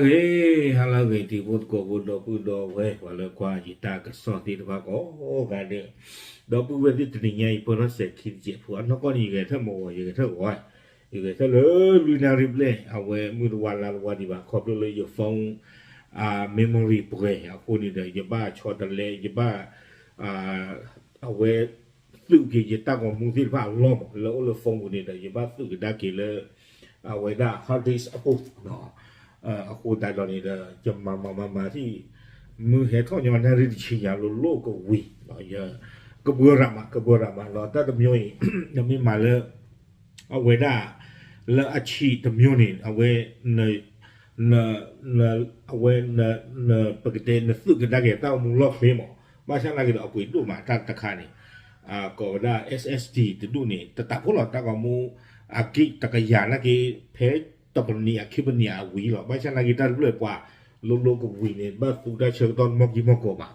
ဂ့ၤ, ဟါလၢအဂ့ၤ တံၤဖိသကိးဖိ ဒီပုၢ်ဒီဝဲၢ် ပှၤလၢကွၢ်ယတၢ်ကစီၣ်သ့ၣ်တဖၣ်ကိးဂၤဒဲး, ဒီပုၢ်ဝဲၢ်သ့ၣ် တနံၤညါအံၤ ပၢၢ်ထီၣ်စဲၤခံတစဲးဖိ အနီၢ်ကီၢ်န့ၣ် ယဂဲၤထၢၣ်မဂီၤ ယဂဲၤထၢၣ်ဂီၤ, ယဂဲၤထၢၣ်လၢလွံၢ်နၣ်ရံၣ်ဘျဲၣ် အဝဲမုၢ်တဝါလါတဝါဒံးဘၣ် ခီဖျိလၢယ phone memory ပှဲၤအဃိန့ၣ်ဒီး ယဘၣ်ဆီတလဲ ယဘၣ် အဝဲ သုးက့ၤယတၢ်ဂီၤမူသ့ၣ်တဖၣ်အလီၢ်မး လၢအိၣ်လၢ phone ပူၤန့ၣ်ဒီး ယဘၣ်သုးကဒါက့ၤလၢ အဝဲဒၣ် hard disk အပူၤ, အဃိသတးဒီးန့ၣ်ဒီး ယမၤမၤမၤမၤထံၣ် မုၢ်ဟဲထီၣ်ညီနၣ်ရံၣ်တဆံညါလိၤလိၤကဝံၤ, ကဘှၢရၤမး ကဘှၢရၤမးဒီး တၢ်တမံၤအံၤ နမ့ၢ်မၤလၢ အဝဲဒၣ် လၢအဆံးတမံၤန့ၣ် အဝဲ အဝဲ ပကတဲ နသုးကဒါက့ၤတၢ်အိၣ်မူလီၢ်ချ့မး, ဘၣ်ဆၣ်နာ်က့ၤဒီးအပှ့ၤဒိၣ်မးတၢ်တခါန့ၣ်, ကိးဝဲဒၣ် SSD တဒူၣ်န့ၣ် တတးဖိလီၤ တၢ်ဂီၤမူ အ gig တကယၤနာ်က့ၤ ဖဲတပနံၤအခံပနံၤအဝံၤလီၤ, ဘၣ်ဆၣ်နာ်က့ၤတၢ်တဖျၢၣ်ပှၤ လိၤလိၤကဝံၤန့ၣ် ဘၣ်သူတၢ်ဆၢကတီၢ်မီၢ်ကံမီၢ်ကိးဘၣ်,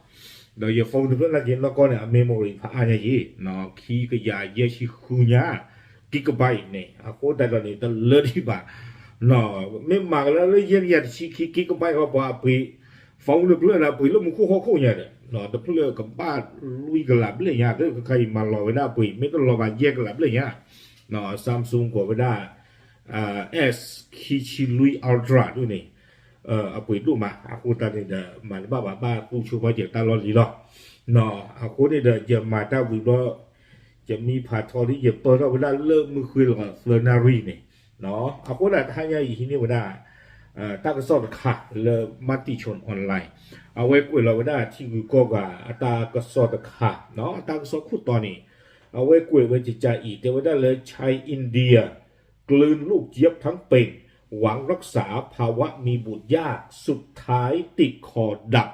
ဒီးယ phone တဖျၢၣ်နာ်က့ၤနီၢ်ကီၢ်န့ၣ် အ memory ဖးအါညါယံၤ, ခံကယၤယဲၢ်ဆံဃုညါ gigabyte န့ၣ် အဃိသတးဒီးန့ၣ် တလၢဒံးဘၣ်, မ့ၢ်မၤကလၢလၢယဲၢ်ကယၤတဆံခံ gigabyte ဃီပှၤအပှ့ၤ phone တဖျၢၣ်ဒီးပှ့ၤလၢမူခိၣ်ဟီၣ်ခိၣ်ညါဒီး တဖျၢၣ်ကဘၣ်လွံၢ်ကလးဘျဲၣ်ညါ တခါအံၤမၤလီၤဝဲဒၣ်ပှ့ၤ မ့ၢ်တလီၤဘၣ်ယဲၢ်ကလးဘျဲၣ်ညါ, Samsung ကိးဝဲဒၣ် S ခံဆံလွံၢ် Ultra ဒ်န့ၣ် အပှ့ၤဒိၣ်မး အဃိသတးန့ၣ်ဒီး မၤတဘၣ်ဘၣ် ဘၣ်သူဆိပာ်စၢၤတၢ်လီၢ်လံၤလီၤ, အဃိန့ၣ်ဒီး ယမၤတၢ်ဝံၤဘျီ ယမံဖးထီဒ် ယပၢၢ်ထီၣ်ဝဲဒၣ်လၢမုၢ်ဃ့လီၤသၢနၣ်ရံၣ်န့ၣ်, အဃိဒၣ်တဟါညါအံၤဟံးန့ၢ်ဝဲဒၣ် တၢ်ကစီၣ်တခါလၢ မၤတံၣ်ဆိၣ် online အဝဲကွဲးလီၤဝဲဒၣ်ထံဂုၤကီၢ်ဂၤအတၢ်ကစီၣ်တခါ, အတၢ်ကစီၣ်ခိၣ်တီန့ၣ် အဝဲကွဲးဝဲကကးအံၤ တဲဝဲဒၣ်လၢ China India คลื่นลูกเจี๊ยบทั้งเป็น หวังรักษาภาวะมีบุตรยาก สุดท้ายติดคอดับ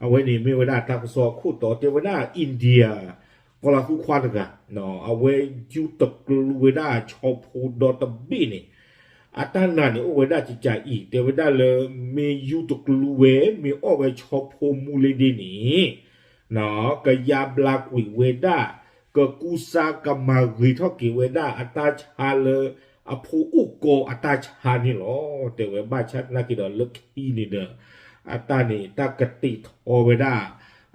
အဝဲန့ၣ်မ့ၢ်ဝဲဒၣ်တၢ်ကစီၣ်ခိၣ်တီ တဲဝဲဒၣ် India ကီၤလၤသူခွါတဂၤ အဝဲယူတကျူဝဲဒၣ်ဆီဖိဒီတဘ့ၣ်န့ၣ် အတၢ်နာ်န့ၣ်အိၣ်ဝဲဒၣ်ကကးအံၤ တဲဝဲဒၣ်လၢ မ့ၢ်ယူတကျူဝဲ မ့ၢ်အီၣ်ဝဲဆီဖိမူလ့ဒ့န့ၣ် ကယါဘျါကွံာ်ဝဲဒၣ် ကကူစါကမၤဂ့ၤထီၣ်က့ၤဝဲဒၣ်အတၢ်ဆါလၢ အဖိအိၣ်ကီအတၢ်ဆါန့ၣ်လီၤ. တဲဝဲဘၣ်ဆၣ်သနာ်က့ဒီးလၢခံန့ၣ်ဒီး အတၢ်န့ၣ် တၢ်ကတ့ၢ်ထီဝဲဒၣ်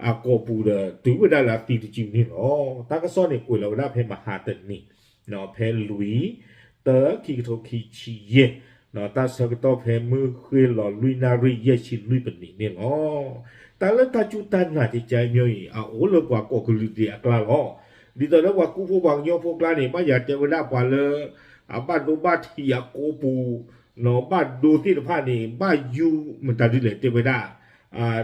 အကိာ်ပူၤဒီး တုၤဝဲဒၣ်လၢအသံတစုန့ၣ်လီၤ. တၢ်ကစီၣ်န့ၣ်ကွဲးလီၤဝဲဒၣ်ဖဲမဟါတနံၤ ဖဲလွံၢ် တၢ ခံကထိခံဆံယဲၢ် တၢ်ဆၢကတီၢ်ဖဲမုၢ်ဃ့လီၤလွံၢ်နၣ်ရံၣ်ယဲၢ်ဆံလွံၢ်ပနံးန့ၣ်လီၤ. တၢ်လၢတၢ်စူၢ်တၢ်နာ်တကဲမီၤအံၤ အအိၣ်လၢပှၤကိးကလုာ်ဒဲးအကျါလီၤ. ဒ်သိးလၢပှၤကူဖိပှၤကညီဖိကျါန့ၣ် ဘၣ်ယၤတဲဝဲဒၣ်ပှၤလၢ အဘၣ်ဒိဘၣ်ထံးအကိာ်ပူၤ ဘၣ်ဒိသ့ၣ်တဖၣ်န့ၣ် ဘၣ်ယူမတၤဒ်လဲၣ်တဲဝဲဒၣ်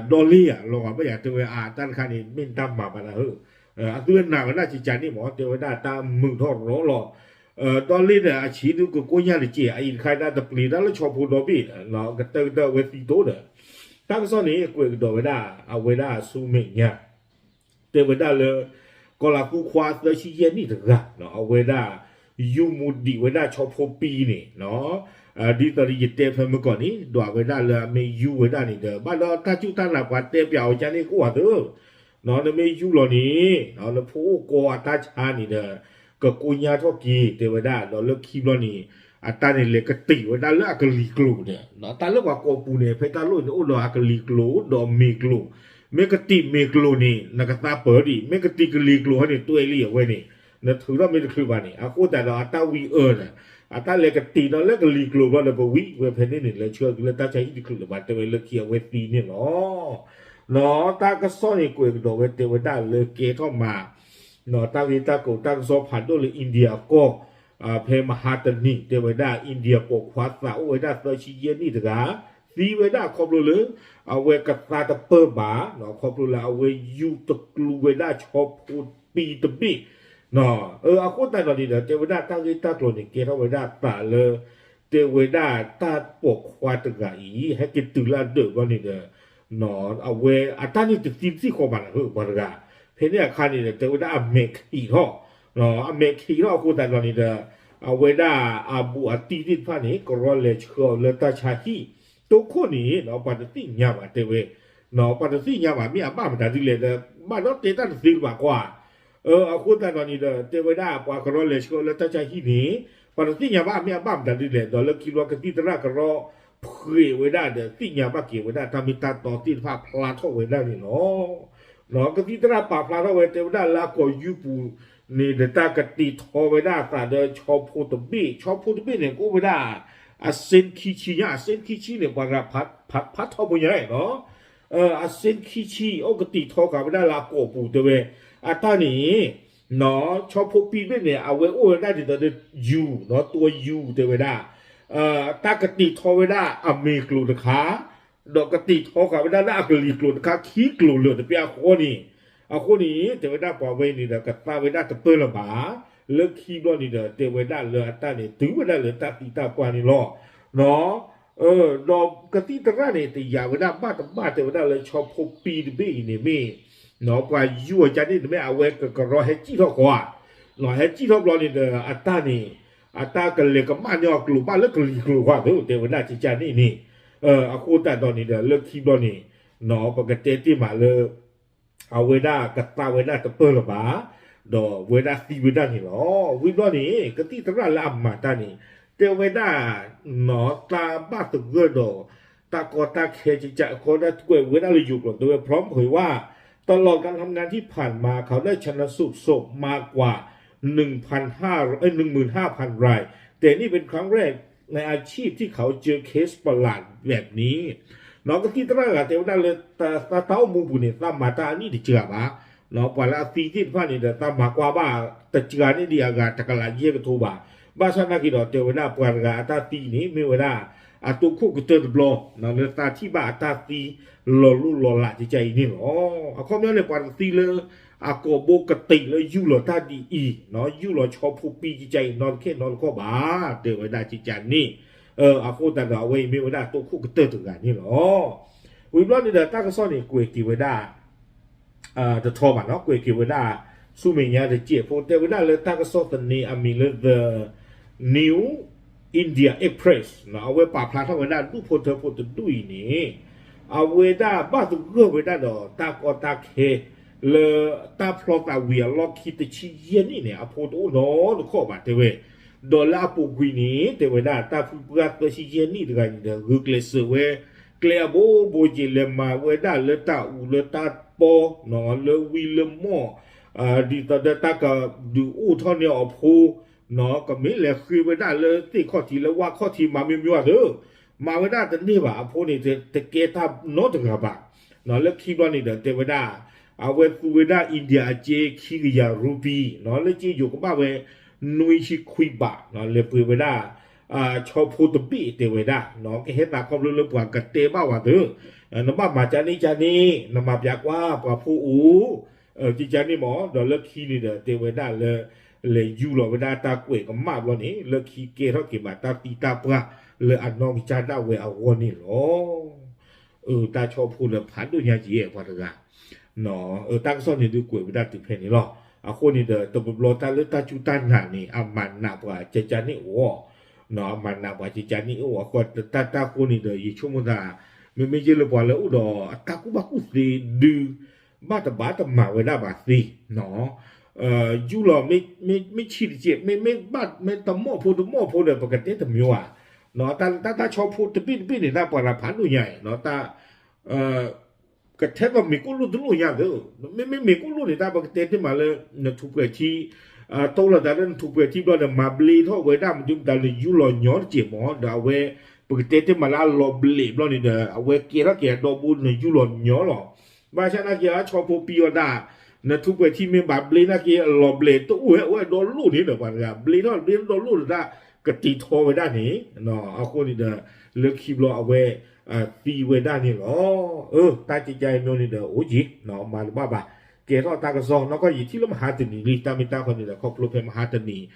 ဒီလ့ၣ်ဧါ လီၤဂာ်ဘၣ်ယၤတဲဝဲအတၢ်တခါန့ၣ် မ့ၢ်တၢ်မၤဘၣ်နၢ်ဧၢ, အသုဝဲနာ်ဝဲဒၣ်ကကးန့ၣ်မး တဲဝဲဒၣ်တၢ်မုာ်ထီၣ်ရီလီၤ. ဒီလ့ၣ်ဒီးအဆံးဒုးကကိညၢ်တက့ၢ် အအံၤတခါဒၣ်တပျံၤတၢ်လၢဆီဖိဒီဘ့ၣ် ကတၢၢ်ကတၢၢ်အဝဲသံတိၢ်ဒီး တၢ်ကစီၣ်န့ၣ် ကွဲးကဒီးဝဲဒၣ် အဝဲဒၣ်ဆူမဲာ်ညါ တဲဝဲဒၣ်လၢ ကီၤလၤသူခွါသၢဆံယဲၢ်နံၣ်တဂၤ အဝဲဒၣ် ယူမူဒံးဝဲဒၣ်ဆီဖိပံန့ၣ် ဒ်သိးယတဲဖဲမုၢ်ကီၢ်န့ၣ် ဒွးဝဲဒၣ်လၢအမ့ၢ်ယူဝဲဒၣ်န့ၣ်ဒီး ဘၣ်ဒီးတၢ်စူၢ်တၢ်နာ်ပှၤတဲပျးအီၤကန့ၣ်ကအိၣ်အသး နမ့ၢ်ယူလီၤန့ၣ် နဖိအိၣ်ကီအတၢ်ဆါန့ၣ်ဒီး ကကိညါထီၣ်က့ၤ တဲဝဲဒၣ် ဒီးလၢခံဘျီန့ၣ် အတၢ်န့ၣ်လဲၤကတံာ်ဝဲဒၣ်လၢအကလံၤကျိာ်ဒီး တၢ်လၢပှၤကိာ်ပူၤန့ၣ် ဖဲတၢ်လိၣ်န့ၣ်အိၣ်ဒီးအကလံၤကျိာ် ဒီးမ့ၤကျိာ်, မ့ၢ်ကတံာ်မ့ၤကျိာ်န့ၣ် နကသးပၢၤဒံး, မ့ၢ်ကတံာ်ကလံၤကျိာ်ဟီန့ၣ် တွဲလံအဝဲန့ၣ် နထုးထီၣ်မ့ၢ်တချုးဘၣ်န့ၣ် အဃိသတးဒီးအတၢ်ဝံအၢဒီး အတၢ်လဲၤကတံာ်ဒီးလၢကလံၤကျိာ်ဘျီဒီး ပဝံၤဝဲဖဲန့ၣ်န့ၣ် လဲၤဆှၢက့ၤလၢတၢ်ဆါဟံၣ်တချုးလၢၤဘၣ် တဲဝဲလၢခံအဝဲသံန့ၣ်လီၤ. တၢ်ကစီၣ်န့ၣ်ကွဲးကဒီးဝဲတဲဝဲဒၣ်လၢကဲထီၣ်မး တၢ်ဂ့ၢ်တၢ်ကျိၤတၢ်ကစီၣ်ဖးဒိၣ်လၢ India အကီၢ် ဖဲမဟါတနံၤ တဲဝဲဒၣ် India ပိာ်ခွါသးအိၣ်ဝဲဒၣ်သၢဆံယဲၢ်နံၣ်တဂၤ သံဝဲဒၣ်ခီဖျိလၢ အဝဲကသါတပၢၢ်ဘၣ် ခီဖျိလၢအဝဲယူတကျူဝဲဒၣ်ဆီဖိပံတဘ့ၣ် အဃိသတးဒီးန့ၣ်ဒီး တဲဝဲဒၣ်တၢ်ဂ့ၢ်တၢ်ကျိၤန့ၣ် ကဲထီၣ်ဝဲဒၣ်သးလၢ တဲဝဲဒၣ်တၢ်ပိာ်ခွါတဂၤအံၤ ဟဲက့ၤတုၤလၢအဒၢးဘျီန့ၣ်ဒီး အဝဲအတၢ်န့ၣ်တသံတသံၣ်ဃီဘၣ်နၢ်ဟၢပှၤတဂၤ ဖဲန့ၣ်အခါန့ၣ်ဒီး တဲဝဲဒၣ်အမဲာ်ခံးထီၣ် အမဲာ်ခံးထီၣ်အဃိသတးဒီးန့ၣ်ဒီး အဝဲဒၣ်အဘူးအတံၢ်သ့ၣ်တဖၣ်န့ၣ် ကရီလဲၤဆှၢအီၤလၢတၢ်ဆါဟံၣ် တိခိၣ်န့ၣ် ပှၤတသ့ၣ်ညါဘၣ်တဲဝဲ ပှၤတသ့ၣ်ညါဘၣ် မ့ၢ်အဘၣ်မတၤဒ်လဲၣ်ဒီး ဘၣ်ဒီးတဲတၢ်တသ့လၢၤဘၣ်ကွၢ် အဃိသတးဒီးန့ၣ်ဒီး တဲဝဲဒၣ်ပှၤကရီလဲၤဆှၢအီၤလၢတၢ်ဆါဟံၣ်န့ၣ် ပှၤတသ့ၣ်ညါဘၣ် မ့ၢ်အဘၣ်မတၤဒ်လဲၣ် ဒီးလၢခံဘျီကသံၣ်သရၣ်ကရီ ဖှဲးဝဲဒၣ်ဒီးသ့ၣ်ညါဘၣ်က့ၤဝဲဒၣ်တၢ်မ့ၢ်တၢ်တီသ့ၣ်တဖၣ်ဖျါထီၣ်ဝဲဒၣ်န့ၣ်လီၤ. ကသံၣ်သရၣ်ပာ်ဖျါထီၣ်ဝဲ တဲဝဲဒၣ်လၢအကိာ်ယူပူၤန့ၣ်ဒီးတၢ်ကတ့ထီဝဲဒၣ်အသးဒီးဆီဖိတဘ့ၣ်, ဆီဖိတဘ့ၣ်န့ၣ် ကအိၣ်ဝဲဒၣ် အစ့ခံဆံညါ, အစ့ခံဆံန့ၣ် ပှၤတဂၤဖးထီဖိညါနီၤ အစ့ခံဆံ အိၣ်ကတ့ထီဃာ်ဝဲဒၣ်လၢအကိာ်ပူၤတဲဝဲ, အတၢ်န့ၣ် ဆီဖိပံတဘ့ၣ်န့ၣ် အဝဲအိၣ်ဝဲဒၣ်ဒ်သိးဒီးယူၤ, တီယူၤတဲဝဲဒၣ်, တၢ်ကတ့ထီဝဲဒၣ်အမဲာ်ကျိၤတခါ, ဒီးကတ့ထီဃာ်ဝဲဒၣ်လၢအကလံၤကျိၤတခါ ခံကျိၤလၢာ်တဘ့ၣ်အဃိန့ၣ်, အဃိန့ၣ် တဲဝဲဒၣ်ပှၤဝဲန့ၣ်ဒီး ကသါဝဲဒၣ်တပၢၢ်လၢၤဘၣ်, လၢခံဘျီန့ၣ်ဒီး တဲဝဲဒၣ်လၢအတၢ်န့ၣ် တုၤဝဲဒၣ်လၢတၢ်သံတၢ်ပှၢ်န့ၣ်လီၤ. ဒီးကသံၣ်သရၣ်န့ၣ် တယာ်ဝဲဒၣ်ဘၣ်တဘၣ် တဲဝဲဒၣ်လၢဆီဖိပံတဘ့ၣ်အံၤန့ၣ်မ့ၢ် ပှၤယူၤအီၤကန့ၣ် တမ့ၢ်အဝဲကကရီဟဲစံၣ်ထီၣ်ဃီဧါ, ဟဲစံၣ်ထီၣ်ဘျီန့ၣ်ဒီး အတၢ်န့ၣ် အတၢ်ကလဲၤကမၣ်န့ၢ်အီၤကျိၤဘၣ်လၢကလံၤကျိၤဃီသ့ တဲဝဲဒၣ်ကကန့ၣ်န့ၣ်, အဃိသတးဒီးန့ၣ်ဒီး လၢခံဘျီန့ၣ် ပကတဲတ့ၢ်မးလၢ အဝဲဒၣ်ကသါဝဲဒၣ်တပၢၢ်လၢၤဘၣ်, ဒီးဝဲဒၣ်သံဝဲဒၣ်န့ၣ်လီၤ. ဝံၤဘျီန့ၣ် ကသံၣ်သရၣ်လၢအမၤတၢ်န့ၣ် တဲဝဲဒၣ် သးဘၣ်သဂၢၢ်ဒီး တၢ်ကီတၢ်ခဲကကး ကီတၢ်ကွဲးဝဲဒၣ်လၢယိၤကျိာ် တဲဝဲ พร้อมเผยว่า ตลอดการทำงานที่ผ่านมา เขาได้ชันสูตรศพมากว่า หนึ่งพันห้า เอ้ย หนึ่งหมื่นห้าพันราย แต่นี่เป็นครั้งแรกในอาชีพที่เขาเจอเคสประหลาดแบบนี้ နီၢ်ကသံၣ်သရၣ်ဂၤတဲဝဲဒၣ်လၢ တၢ်အိၣ်မူပူၤန့ၣ် သးမၤတၢ်အနံၣ်တစှၤဘၣ်, ပှၤလၢအသံသ့ၣ်တဖၣ်န့ၣ်ဒီး သးမၤကွၢ်ဘၣ်တစှၤန့ၢ်ဒံးအဂၤတကလးယဲၢ်ကထိဘၣ်. ဘၣ်ဆၣ်သနာ်က့ဒီး တဲဝဲဒၣ်ပှၤတဂၤအတၢ်သံန့ၣ် မ့ၢ်ဝဲဒၣ် အတိခိၣ်ကတၢၢ်တဘျီ လၢသးထံၣ်ဘၣ်အတၢ်သံလီၤလိၢ်လီၤလးကကါအံၤန့ၣ်လီၤ. အခီပညီန့ၣ် ပှၤတသံလၢ အကိာ်ဘိကတ့လၢယူၢ်လီၤတၢ်ဒ်အံၤ, ယူၢ်လီၤဆီဖိပံကကါအံၤ နီတခဲနီတခီၣ်ဘၣ်, တဲဝဲဒၣ်ကကါန့ၣ်, အဃိသတးဒီး အဝဲအံၤမ့ၢ်ဝဲဒၣ်တိခိၣ်ကတၢၢ်တဂၤန့ၣ်လီၤ. ဝံၤဘျီန့ၣ်ဒီး တၢ်ကစီၣ်န့ၣ် ကွဲးက့ၤဝဲဒၣ် တထီဘၣ်နီၤ, ကွဲးက့ၤဝဲဒၣ် ဆူမဲာ်ညါတစဲးဖိ တဲဝဲဒၣ်လၢတၢ်ကစီၣ်သန့အမံၤလၢ The New India Express အဝဲပာ်ဖျါထီၣ်ဝဲဒၣ်ဒူၣ်ဖိထၢဖိတဒူၣ်အံၤန့ၣ်, အဝဲဒၣ်ဘၣ်သဂၢၢ်ဝဲဒၣ်ဒီး တၢ်ကီတၢ်ခဲ လၢတၢ်ဖျီသးဝံၤအလီၢ်ခံတဆံယဲၢ်နံၣ်န့ၣ် အဖိတအိၣ်နီတခီၣ်ဘၣ်တဲဝဲ, ဒီးလၢအပူၤကွံာ်န့ၣ် တဲဝဲဒၣ် တၢ်ဖုပှၢ်သၢဆံယဲၢ်နံၣ်တဂၤန့ၣ်ဒီး ဂုာ်ကျဲးစၢးဝဲ ကျဲအဘိဘိက့ၤ လဲၤမၤဝဲဒၣ်လၢတၢ်အူလၢတၢ်ပီ လၢဝံလၢမီၢ် ဒ်သိးဒီးတၢ်ကဒုးအိၣ်ထီၣ်န့ၢ်အီၤအဖိ, ကမ့ၢ်လဲၤဃ့ဝဲဒၣ်လၢသ့ၣ်ခီၣ်ထံးလၢဝၣ်ခီၣ်ထံး မၤမ့ၢ်မ့ၢ်အသိး, မၤဝဲဒၣ်တန့ၢ်ဘၣ် အဖိန့ၣ် တကဲတၢ်နီတဂၤဘၣ်. လၢခံဘျီန့ၣ်ဒီးတဲဝဲဒၣ် အဝဲသူဝဲဒၣ် India အစ့ခံကယၤရူပံၤ လၢစ့ယိၤကဘၣ်ဝဲ နွံဆံခွံဘး လဲၤပှ့ၤဝဲဒၣ် ဆီဖိတဘ့ၣ်တဲဝဲဒၣ် ကဟဲသးခီဖျိလၢပှၤကတဲဘၣ်ဝဲသ့ၣ်, နဘၣ်မၤကန့ၣ်ကန့ၣ် နမၤပျးကွၢ်ပှၤဖိအိၣ် ကကန့ၣ်မး ဒီးလၢခံန့ၣ်ဒီးတဲဝဲဒၣ်လၢ လဲၤယူၢ်လီၤဝဲဒၣ်တၢ်ကွဲးကမၣ်ဘျီန့ၣ် လၢခံကဲထီၣ်က့ၤဘၣ်တၢ်သံတၢ်ပှၢ်လၢအနီၢ်ကစၢ်ဒၣ်ဝဲအဂီၢ်န့ၣ်လီၤ. အၢ တၢ်ဆီဖိလၢဖးဒိၣ်ညါက့ၤပှၤတဂၤ တၢ်ကစီၣ်န့ၣ်ဒုးကွဲးဝဲဒၣ်တုၤဖဲန့ၣ်လီၤ. အဃိန့ၣ်ဒီး တဘျီဘျီတၢ်လၢတၢ်စူၢ်တၢ်နာ်န့ၣ် အမၤနးပှၤကကန့ၣ်အဂီၢ်, အမၤနးပှၤကကန့ၣ်အဂီၢ် အဃိတၢ်တၢ်ဃိန့ၣ်ဒီး ယဆိကမိၣ်သး မ့မ့ၢ်ယဲၢ်လၢပှၤလၢအိၣ်ဒီးအတၢ်ကူၣ်ဘၣ်ကူၣ်သ့ဒုး ဘၣ်တဘၣ်တမၤဝဲဒၣ်ဘၣ်သ့ ယူၢ်လီၤ မ့ၢ်ဆံးတက့ၢ် မ့မ့ၢ်ဘၣ်မ့ၢ်တမီၢ်ဖိတမီၢ်ဖိဒီး ပကတဲတမံၤဧါ, တၢ်တၢ်ဆီဖိတဘ့ၣ်တဘ့ၣ်န့ၣ် တၢ်ပှၤတဖးဒိၣ်ညါအံၤ တၢ် ကထဲသိးမ့ၤကိၣ်လိၣ်တလိၣ်ညါသ့, မ့မ့ၢ်မ့ၤကိၣ်လိၣ်န့ၣ် တၢ်ပကတဲတ့ၢ်မးလၢ နထူးပှဲၤထံ တိၢ်လီၤသးလၢနထူးပှဲၤထံဘျီဒီး မၤဘျ့ထီၣ်ဝဲဒၣ်မနုၤမတၤလၢယူၢ်လီၤညီတက့ၢ်မး ဒီးအဝဲ ပကတဲတ့ၢ်မးလၢအလီၤဘျဲးဘျီန့ၣ်ဒီး အဝဲကဲထီၣ်က့ၤအဒီဘိနယူၢ်လီၤညီလီၤ. ဘၣ်ဆၣ်နာ်က့ၤအဆီဖိပံအီၤဒၣ် နထူးပှဲၤထံမ့ၢ်ဘၣ်ဘျ့နာ်က့ၤအလီၤဘျဲးတအိၣ်ဝဲ အိၣ်ဝဲဒီလိၣ်န့ၣ်ဒီးပှၤတဂၤ ဘျ့ထီၣ်ဘျ့ဒီလိၣ်ဒီးတၢ်ကတ့ထီဝဲဒၣ်န့ၣ် အဃိန့ၣ်ဒီး လၢခံဘျီအဝဲ သံဝဲဒၣ်န့ၣ်လီၤ. အၢ တၢ်ကကါအံၤမ့ၢ်န့ၣ်ဒီး အိၣ်က့ၤ မၤတဘၣ်ဘၣ် ကဲထီၣ်တၢ်ကစီၣ် နီၢ်ကီၢ်ယထံၣ်လၢမဟါတနံၤလံ တၢ်မ့ၢ်တၢ်ဃီန့ၣ်ဒီး ခီဖျိဖဲမဟါတနံၤ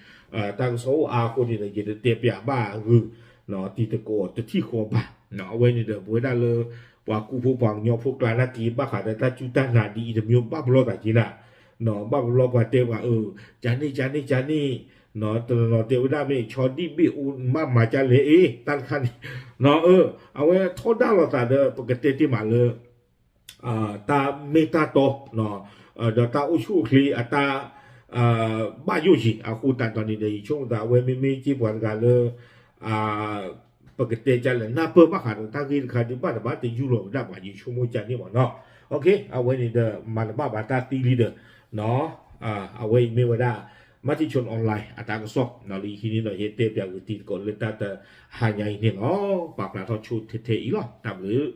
တၢ်ကစီၣ်အိၣ်အါအဃိန့ၣ်ဒီး ယတတဲပျးဘၣ်ဂုာ် တံၤသကိးတထံၣ်ဃီဘၣ်. အဝဲန့ၣ်ဒီး ပဝဲဒၣ်လၢ ပှၤကူဖိပှၤကညီဖိကျါနာ်က့ၤ ဘၣ်ဃးဒီးတၢ်စူၢ်တၢ်နာ်ဒ်အံၤတမံၤ ဘၣ်ပလီၢ်သးက့ၤနၤ ဘၣ်ပလီၢ်ပှၤတဲပှၤအၢ ကန့ၣ်ကန့ၣ်ကန့ၣ် တနီၤနီၤတဲဝဲဒၣ်မ့ၢ် ဆီဒံၣ်ဘ့ၣ်အိၣ်မးမၤကလဲၣ်အ့ တၢ်တခါန့ၣ် အဝဲထီဒါလိာ်သးဒီး ပကတဲတ့ၢ်မးလၢ တၢ်မ့ၢ်တၢ်တီ ဒီးတၢ်အိၣ်ဆူၣ်အိၣ်ချ့အတၢ် ဘၣ်ယိၣ်ယံၤ အဃိသတးဒီးန့ၣ်ဒီး ယဆိကမိၣ်သး အဝဲမ့မ့ၢ်က့ၤပှၤတဂၤလၢ ပကတဲကလဲၣ် နၢ်ပၢၢ်ဘၣ်ဃးဒီးတၢ်ဂ့ၢ်တခါဒုး ဘၣ်တဘၣ်တယူၢ်လီၤဝဲဒၣ်ဘၣ် ယဆိကမိၣ်ကန့ၣ်မ့ၢ်နီၤ. အဝဲန့ၣ်ဒီး မၤတဘၣ်ဘၣ်တၢ်သံလံဒီး အဝဲအံၤမ့ၢ်ဝဲဒၣ် Matichon Online အတၢ်ကစီၣ်လၢယဟံးန့ၢ်ဒီး ယတဲပၠးဂုာ်တံၤသကိးလၢတၢ်တဟါညါအံၤန့ၣ်လီၤ. ပာ်ဖျါထီၣ်ဆိထဲထဲအံၤလီၤ. တၢ်ဘျုး